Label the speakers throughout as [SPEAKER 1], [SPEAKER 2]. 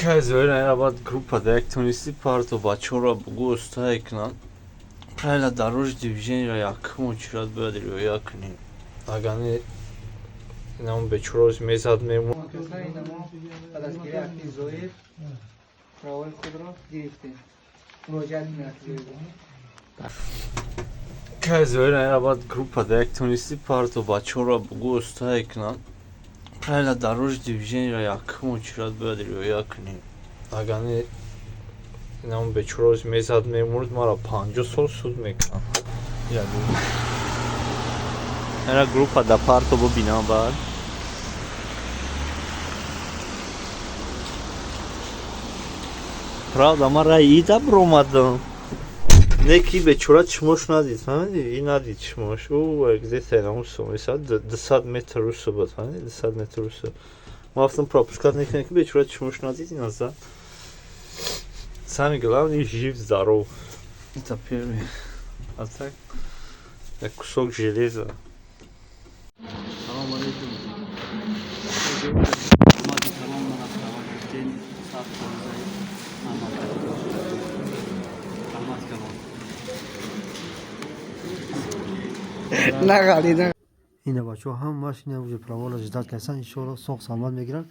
[SPEAKER 1] Кай зоира баъд группа да як тунисти парто бачаҳоро бугӯ устае кунанд. Правила дорожного движения якум очередь бояд риоя кунем. Агар не, инам бечора мезад, мемон.
[SPEAKER 2] Мо ба дастгирии акти Зоир правои худро гирифтем. Муроҷиат кунед.
[SPEAKER 1] Кай зоира баъд группа да як тунисти парто бачаҳоро бугӯ устае кунанд. Правила дорожного движения якум очередь бояд риоя кунем. Агар не, инам бечора мезад, мемурд, маро 50 сол суд мекунанд. Ера группа да парто бубинам баъд. Правда, ман раи ида биромадам. Не ки бечора чишмош надид, фаҳмидӣ? И надид чишмош. Ӯ где-то инам сомисад 200 метр русо буд, фаҳмидӣ? 200 метр русо. Ма гуфтам, пропускать мекунем, ки бечора чишмош надид, ина зад. Самый главный, жив здоров. Это первый. А так, як кусок железа.
[SPEAKER 3] Салом алейкум. Ҳурмати калон, мана права гирифтем, сад фоизаи амал. Раҳмат калон.
[SPEAKER 2] Нағали на.
[SPEAKER 4] Ина бачаҳо ҳамаш ина уже правола ждать кардасан, иншоалло соғ саломат мегиранд,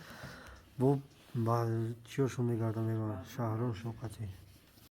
[SPEAKER 4] бо ба чиёшон мегарданд, мебаранд шаҳрошон қатъи.